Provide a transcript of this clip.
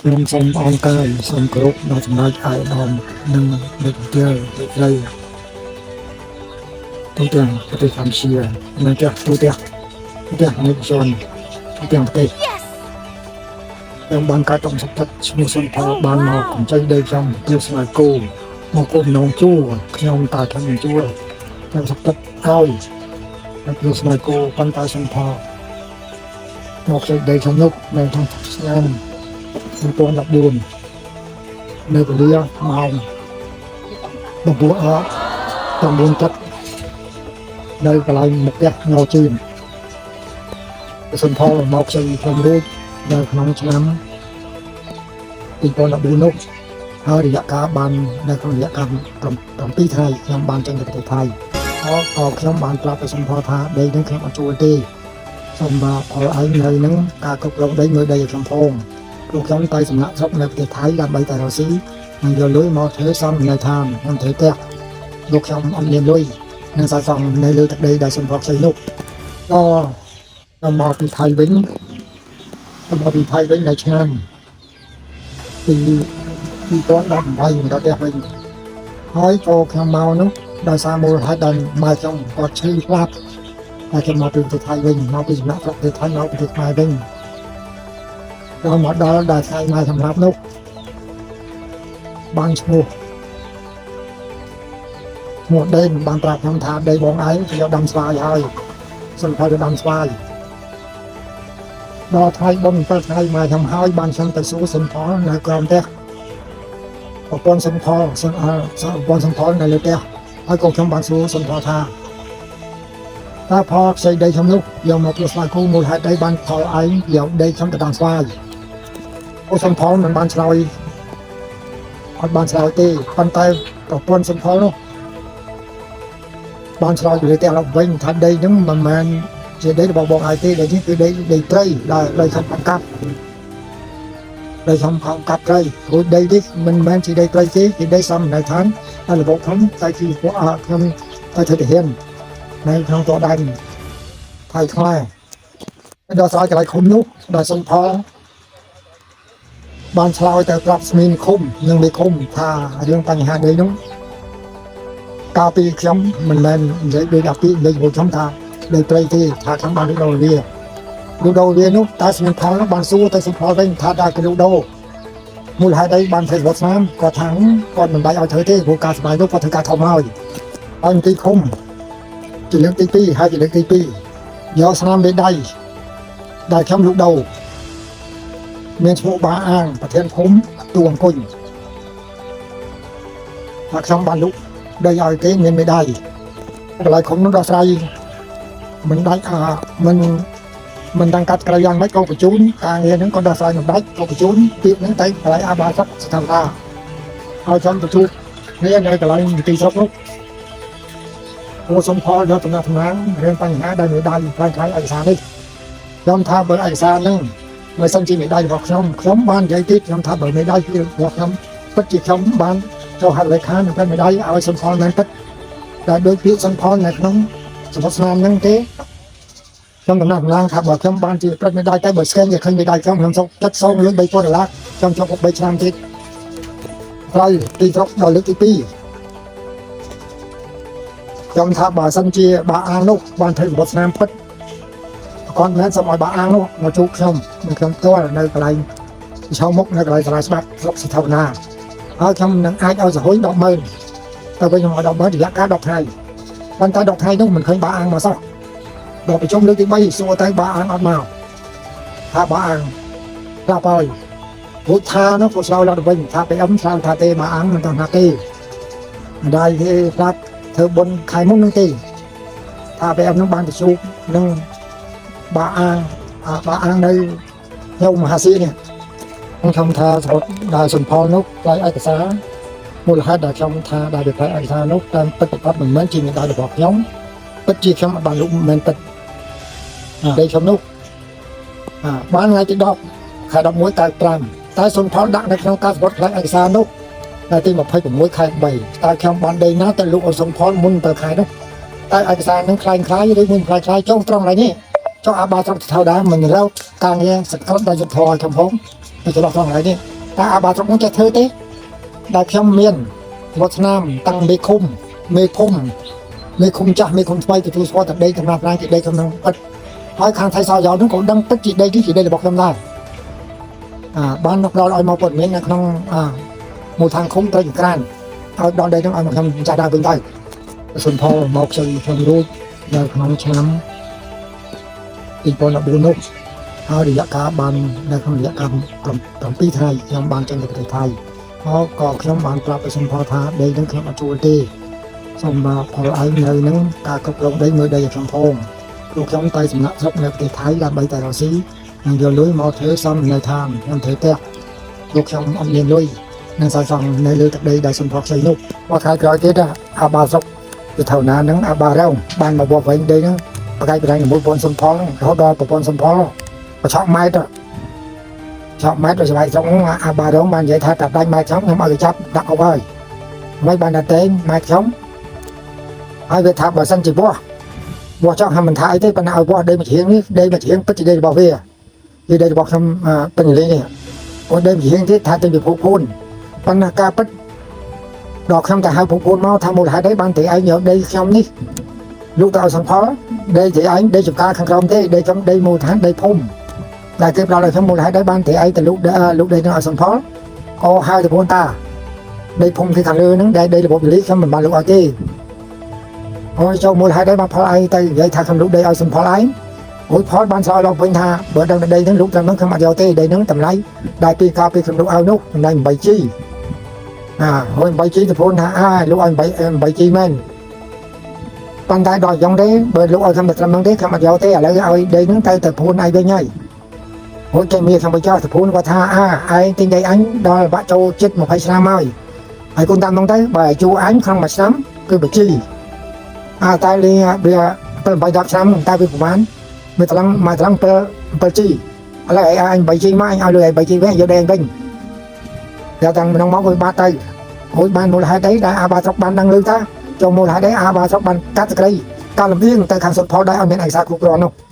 ខ្ញុំសូមអរកាយសូមគោរពដល់សម្ដេចឯកឧត្តមនិងលោកជំទាវលោកស្រីទូទាំងប្រទេសកម្ពុជានិងចាស់ទូទាំងទូទាំងនិកជនទូទាំងប្រទេស Yes! ខ្ញុំបានកើតទុកសុខចិត្តឈ្មោះសុនផលបានមកកម្ចីដីខ្ញុំជាស្មាគូមកគុំនងជួខ្ញុំតើខ្ញុំមិនជួខ្ញុំសុខចិត្តឲ្យហើយជាស្មាគូប៉ុន្តែសុនផលមកខ្ចីដីខ្ញុំនោះនៅក្នុងឆ្នាំ2014នៅវេលាម៉ោង9អ9ទឹកនៅកន្លែងមុខផ្ទះញោជឿនសុនផលមកខ្ចីខ្ញុំរួចនៅក្នុងឆ្នាំ2014នោះហើយរយៈកាលបាននៅក្នុងរយៈកាល7ថ្ងៃខ្ញុំបានចេញទៅប្រទេសថៃអក៏ខ្ញុំបានប្រាប់ទៅសុនផលថាដីនឹងខ្ញុំអត់ជួលទេសូមបាទផលឯងនៅនឹងការគ្រប់គ្រងដីមើលដីឲ្យខ្ញុំផងព្រោះខ្ញុំទៅសំណាក់ស្រុកនៅប្រទេសថៃដើម្បីតែរកស៊ីនិងយកលុយមកធ្វើសង់នៅឋាននិងធ្វើផ្ទះលោកខ្ញុំអត់មានលុយនិងសាងសង់នៅលើទឹកដីដែលសុនផលខ្ចីនោះក៏ខ្ញុំមកពីថៃវិញខ្ញុំមកពីថៃវិញនៅឆ្នាំពី2018មកដល់ផ្ទះវិញហើយក៏ខ្ញុំមកនោះដោយសារមូលហេតុដែលម៉ែខ្ញុំគាត់ឈឺស្លាប់ហើយខ្ញុំមកពីប្រទេសថៃវិញមកពីសំណាក់ស្រុកប្រទេសថៃមកប្រទេសខ្មែរវិញដល់មកដល់ដល់ថ្ងៃម៉ែសម្រាប់នោះបានឈ្មោះឈ្មោះដេនបានប្រាប់ខ្ញុំថាដីបងឯងគេយកដាំស្វាយហើយសុនផលទៅដាំស្វាយដល់ថ្ងៃបុណ្យ7ថ្ងៃម៉ែខ្ញុំហើយបានខ្ញុំទៅសួរសុនផលនៅក្រោមផ្ទះប្រពន្ធសុនផលសុនអប្រពន្ធសុនផលនៅលើផ្ទះហើយក៏ខ្ញុំបានសួរសុនផលថាតើផលខ្ចីដីខ្ញុំនោះយកមកព្រោះស្វាយគូមូលហេតុដីបានផលឯងយកដីខ្ញុំទៅដាំស្វាយអូសុនផលមិនបានឆ្លើយអត់បានឆ្លើយទេប៉ុន្តែប្រពន្ធសុនផលនោះបានឆ្លើយទៅលើផ្ទះឡើងវិញថាដីហ្នឹងមិនមែនជាដីរបស់បងឯងទេដីនេះគឺដីដីព្រៃដែលដីខ្ញុំបង្កាប់ដីខ្ញុំខំកាប់ព្រៃព្រោះដីនេះមិនមែនជាដីព្រៃទេជាដីសំណៅឋានដែលរបស់ខ្ញុំតែជាពួកអខ្ញុំតែធ្វើទាហាននៅក្នុងតដែនថៃខ្មែរដល់ស្រោចកន្លែងឃុំនោះដល់សុនផលបានឆ្លើយទៅប្រាប់ស្មីនឃុំនិងមេឃុំថារឿងបញ្ហាដីនោះកាលពីខ្ញុំមិនមែននិយាយដូចអាពីនិយាយជាមួយខ្ញុំថាដីព្រៃទេថាខ្ញុំបានលក់ដូរវាលក់ដូរវានោះតើស្មីនផលនោះបានសួរទៅសុនផលវិញថាដល់គេលក់ដូរមូលហេតុអីបានធ្វើវត្តស្នាមគាត់ថាគាត់មិនបាយឲ្យធ្វើទេព្រោះការស្បាយនោះគាត់ធ្វើការធំហើយហើយមន្ទីរឃុំជាលើកទី2ហើយជាលើកទី2យកស្នាមមេដៃដែលខ្ញុំលក់ដូរមានឈ្មោះបាអាងប្រធានភូមិទូអង្គុញថាខ្ញុំបានលក់ដីឲ្យគេមានមេដៃកន្លែងឃុំនោះដោះស្រាយមិនដាច់អាមិនមិនដឹងកាត់ក្រៅយ៉ាងម៉េចក៏បញ្ជូនការងារហ្នឹងក៏ដោះស្រាយមិនដាច់ក៏បញ្ជូនពាក្យហ្នឹងទៅកន្លែងអាបាស្រុកស្ថាបនាឲ្យខ្ញុំទៅជួបគ្នានៅកន្លែងមន្ទីរស្រុកនោះព្រោះសុំផលយកតំណែងតំណាងរឿងបញ្ហាដែលមេដៃខ្លាញ់ខ្លាញ់ឯកសារនេះខ្ញុំថាបើឯកសារហ្នឹងបើសិនជាមេដៃរបស់ខ្ញុំខ្ញុំបាននិយាយទៀតខ្ញុំថាបើមេដៃគឺរបស់ខ្ញុំពិតជាខ្ញុំបានចូលហត្ថលេខានឹងផ្នែកមេដៃឲ្យសុំផលមែនពិតតែដោយពាក្យសុំផលនៅក្នុងសមុទ្រស្នាមហ្នឹងទេខ្ញុំតំណែងតំណាងថាបើខ្ញុំបានជាប្រិតមេដៃតែបើស្កេនគេឃើញមេដៃខ្ញុំខ្ញុំសុខចិត្តសងលុយ3000ដុល្លារខ្ញុំជាប់3ឆ្នាំទៀតត្រូវទីស្រុកដល់លើកទី2ខ្ញុំថាបើសិនជាបាអាងនោះបានធ្វើសម្បត្តិស្នាមពិតគាត់មិនសូមឲ្យបាអាងនោះមកជួបខ្ញុំនឹងខ្ញុំផ្ទាល់នៅកន្លែងឆោមុខនៅកន្លែងសាលាច្បាប់ស្រុកសិទ្ធិវណ្ណាហើយខ្ញុំនឹងអាចឲ្យសហុយ100,000ទៅវិញខ្ញុំឲ្យ100,000រយៈកាល10ថ្ងៃប៉ុន្តែ10ថ្ងៃនោះមិនឃើញបាអាងមកសោះដល់ប្រជុំលើកទី3សួរទៅបាអាងអត់មកថាបាអាងប្រាប់ហើយព្រោះថានោះគាត់ឆ្លើយឡើងទៅវិញថា PM ឆ្លើយថាទេបាអាងមិនต้องថាទេម្ដាយគេប្រាប់ធ្វើបុណ្យខែមុននឹងទេថា PM នឹងបានទៅជួបនឹងបាអាងបាអាងនៅនៅមហាស៊ីនេះខ្ញុំថាសរុបដែលសុនផលនោះផ្លៃឯកសារមូលហេតុដែលខ្ញុំថាដែលវាផ្លៃឯកសារនោះតាមពិតប្រាកដមិនមែនជាមេដៃរបស់ខ្ញុំពិតជាខ្ញុំអត់បានលុបមិនមែនពិតដីខ្ញុំនោះបានថ្ងៃទី10ខែ11 95តែសុនផលដាក់នៅក្នុងការសម្បត្តិផ្លៃឯកសារនោះថ្ងៃទី26ខែ3តើខ្ញុំបានដីណាទៅលុបឲ្យសុនផលមុន7ខែនោះតែឯកសារនឹងคล้ายคล้ายឬមិនคล้ายคล้ายចុះត្រង់ឡើយនេះចុះអាបាស្រុកស្ថៅដែរមិនរកការងារសក្តិដល់យុទ្ធធរឲ្យខ្ញុំផង ទៅចន្លោះត្រង់កន្លែងនេះតើអាបាស្រុកហ្នឹងចេះធ្វើទេដែលខ្ញុំមានវត្តស្នាមតាំងមេឃុំមេភូមិមេឃុំចាស់មេឃុំថ្មីទទួលស្គាល់តែដីកំណាប់ណាជាដីក្នុងពិតហើយខាងថៃសោយ៉ោហ្នឹងក៏ដឹងពិតជាដីនេះជាដីរបស់ខ្ញុំដែរអាបានផ្ដល់ឲ្យមកព័ត៌មាននៅក្នុងអាមូលដ្ឋានឃុំត្រូវចង្ក្រានឲ្យដល់ដីហ្នឹងឲ្យមកខ្ញុំចាស់ដើមវិញទៅសុនផលមកខ្ចីខ្ញុំរួចនៅក្នុងឆ្នាំ2014នោះហើយរយៈកាលបាននៅក្នុងរយៈកាល7ថ្ងៃខ្ញុំបានចេញទៅប្រទេសថៃហើយក៏ខ្ញុំបានប្រាប់ទៅសុនផលថាដីហ្នឹងខ្ញុំអត់ជួលទេសូមមកផលឯងនៅនឹងការគ្រប់គ្រងដីមើលដីឲ្យខ្ញុំផងព្រោះខ្ញុំទៅសំណាក់ស្រុកនៅប្រទេសថៃដើម្បីតែរកស៊ីនិងយកលុយមកធ្វើសំនៅឋានខ្ញុំធ្វើផ្ទះព្រោះខ្ញុំអត់មានលុយនឹងសាងសង់នៅលើទឹកដីដែលសុនផលខ្ចីនោះមកខែក្រោយទៀតអាបាស្រុកទៅថៅណាហ្នឹងអាបារងបានមកវាស់វែងដីហ្នឹងបកាយប្រែងជាមួយប្រព័ន្ធសុនផលហ្នឹងរហូតដល់ប្រព័ន្ធសុនផលប្រឆក់ម៉ែត្រឆក់ម៉ែត្រដល់ស្វ័យស្រុកហ្នឹងអាបារងបាននិយាយថាតែដាច់ម៉ែត្រខ្ញុំខ្ញុំឲ្យគេចាប់ដាក់អុកហើយមិនបានតែទេម៉ែត្រខ្ញុំហើយវាថាបើសិនជាវាស់វាស់ចង់ថាមិនថាអីទេប៉ុន្តែឲ្យវាស់ដីមួយជ្រៀងនេះដីមួយជ្រៀងពិតជាដីរបស់វាគឺដីរបស់ខ្ញុំពេញលេញនេះអូដីមួយជ្រៀងទៀតថាទិញពីភពភូនប៉ុន្តែការពិតដល់ខ្ញុំទៅហៅភពភូនមកថាមូលហេតុអីបានតែឯងយកដីខ្ញុំនេះលោកទៅឲ្យសង្ផលដីទីឯងដីចំការខាងក្រោមទេដីខ្ញុំដីមូលដ្ឋានដីភូមិដែលគេផ្ដល់ឲ្យខ្ញុំមូលហេតុអីបានតែឯងទៅលូកលូកដីនឹងឲ្យសង្ផលក៏ហៅទៅភូនតាដីភូមិគេខាងលើហ្នឹងដែលដីរបបលីខ្ញុំមិនបានលូកឲ្យទេអូយចូលមូលហេតុអីបានផលឯងទៅនិយាយថាខ្ញុំលូកដីឲ្យសង្ផលឯងអូយផលបានឆ្លើយឡើងវិញថាបើដឹងតែដីហ្នឹងលូកត្រឹមហ្នឹងខ្ញុំអត់យកទេដីហ្នឹងតម្លៃដែលពីកាលពីខ្ញុំលូកឲ្យនោះតម្លៃ 8G អាហើយ 8G ទៅភូនថាអាលូកឲ្យ 8G មែនប៉ុន្តែដល់យ៉ាងទេបើលោកឲ្យខ្ញុំតែត្រឹមហ្នឹងទេខ្ញុំអត់យកទេឥឡូវឲ្យដីហ្នឹងទៅទៅភូនឯងវិញហើយហូចចេញមានខ្ញុំទៅចោះទៅភូនគាត់ថាអាឯងទិញដីអញដល់បាក់ចូលចិត្ត20ឆ្នាំហើយហើយគុណតាមហ្នឹងទៅបើឲ្យជួអញក្នុងមួយឆ្នាំគឺបញ្ជីអាតែលីវា7 8 10ឆ្នាំតែវាប្រហែលមួយត្រង់មួយត្រង់7 7G ឥឡូវឲ្យអញ 3G មកអញឲ្យលុយឯង 3G វិញយកដីអញវិញតែតាំងក្នុងមកវាបាត់ទៅហូចបានមូលហេតុអីដែលអាបាស្រុកបានដឹងឮថាចូលមូលហេតុអីអាបាស្រុកបានកាត់សក្តីការលំអៀងទៅខាងសុទ្ធផលដែរឲ្យមានឯកសារគ្រប់គ្រាន់នោះ។